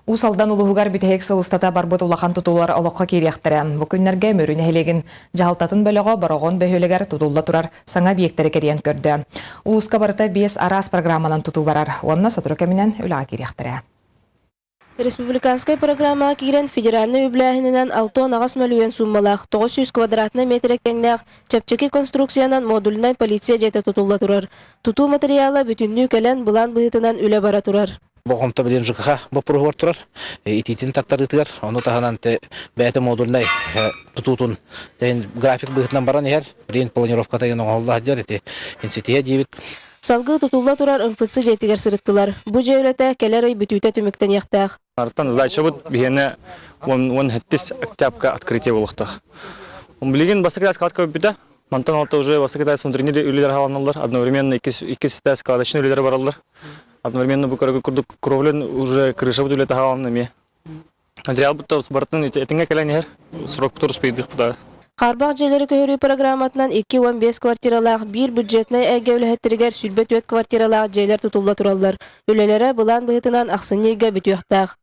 Уус Алдан улууһугар бүтэһик сыл устата барбыт улахан тутуулар олоххо киириэхтэрэ. Бу күннэргэ Мүрү нэһилиэгин дьаһалтатын бөлөҕө Бороҕон бөһүөлэгэр тутулла турар саҥа объектары кэрийэн көрдө. Улууска барыта биэс араас программанан тутуу барар уонна сотору кэминэн үлэҕэ киириэхтэрэ. Республиканскай программаҕа киирэн федеральнай үбүлээһининэн 68 мөлүйүөн сууммалаах 900 квадратнай метрэ кэҥнээх чэпчэки конструкциянан модульнай полиция дьиэтэ тутулла турар. Тутуу материала бүтүннүү кэлэн былаан быһыытынан үлэ бара турар. Болҕомто билин ЖКХ боппуруоһугар турар, итиитин таттарыытыгар, ону таһынан бэйэтэ модульнай тутуутун график быһыытынан баран иһэр, билин планировката оҥоһулла сылдьар ити инситиһэ диибит. Салгыы тутулла турар МФЦ дьиэтигэр сырыттылар. Бу дьиэ үлэтэ кэлэр ый бүтүүтэ түмүктэниэхтээх. Артан сдачабыт биһиэнэ 17 октябрьга открытие буолуохтаах. Билигин бастакы складка бүппүтэ. Мантан алта уже бастакы этээс внутренний үлэлэр хааланаллар. Одновременно иккис этээс складочный үлэлэр бараллар. Одновременно бу курдук кровлен уже крыша үлэтэ хаалан эмиэ. Материал бутта барытын этиҥҥэ кэлэн иһэр. Срок туруспайдык Хаарбах дьиэлэри көһөрүү программатынан 215 квартиралаах биир бюджетнай эйгэ үлэһиттэригэр 24 квартиралаах дьиэлэр тутулла тураллар. Үлэлэрэ былаан быһыытынан ахсынньы ыйга бүтүөхтээх.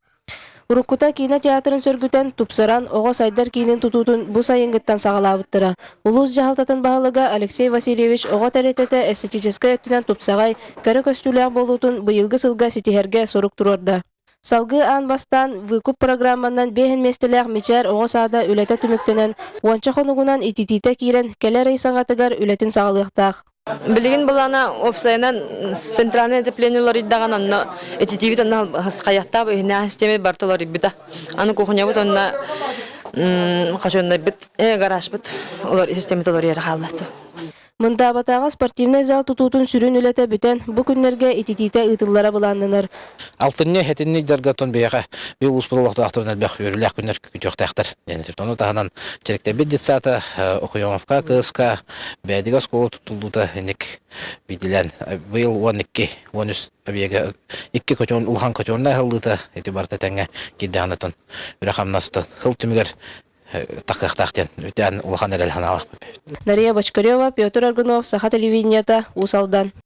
Уруккута киинэ театрын сөргүтэн, тупсаран, оҕо сайдар киинин тутуутун бу сайыҥҥыттан саҕалаабыттара. Улуус дьаһалтатын баһылыга Алексей Васильевич оҕо тэрилтэтэ эстетическэй өттүнэн тупсаҕай, кэрэ көстүүлээх буолуутун быйылгы сылга ситиһэргэ сорук туруорда. Салгыы аан бастаан выкуп программанан биэһин миэстэлээх Мичээр оҕо саада үлэтэ түмүктэнэн, уонча хонугунан ититиитэ киирэн, кэлэр ый саҥатыгар үлэтин саҕалыахтаах. Билигин былаана уопсайынан центральное отопление уларыйдаҕын онно ититиибит онно хайахтаах иһинээх систиэмэ барыта уларыйбыта. Аны кухнябыт онно хочуоннайбыт гаражпыт олор систиэмэтэ уларыйара хааллата. Мындаабатааҕы спортивнай зал тутуутун сүрүн үлэтэ бүтэн, бу күннэргэ ититиитэ ыытыллара былааннанар. Алтынньы этинник даргатон биһиэхэ бил улууспут олохтоохторун элбэх үөрүүлээх күннэр күтүөхтээхтэр. Ону таһынан Чэриктэйбит детсада Окуйоновка КСК Бээдигэ оскуола тутуллуута инник биирдилээн быйыл 12 13 объега икки котел улахан котельнай аһыллыыта ити барыта тэҥҥэ киирдэҕинэ отон үлэ хамнаста сыл түмүгэр тахыахтаах диэн үтээн улахан эрэл санаалаахпыт. Дария Бочкарева, Петр Аргунов, Саха телевидениета, Уус Алдан.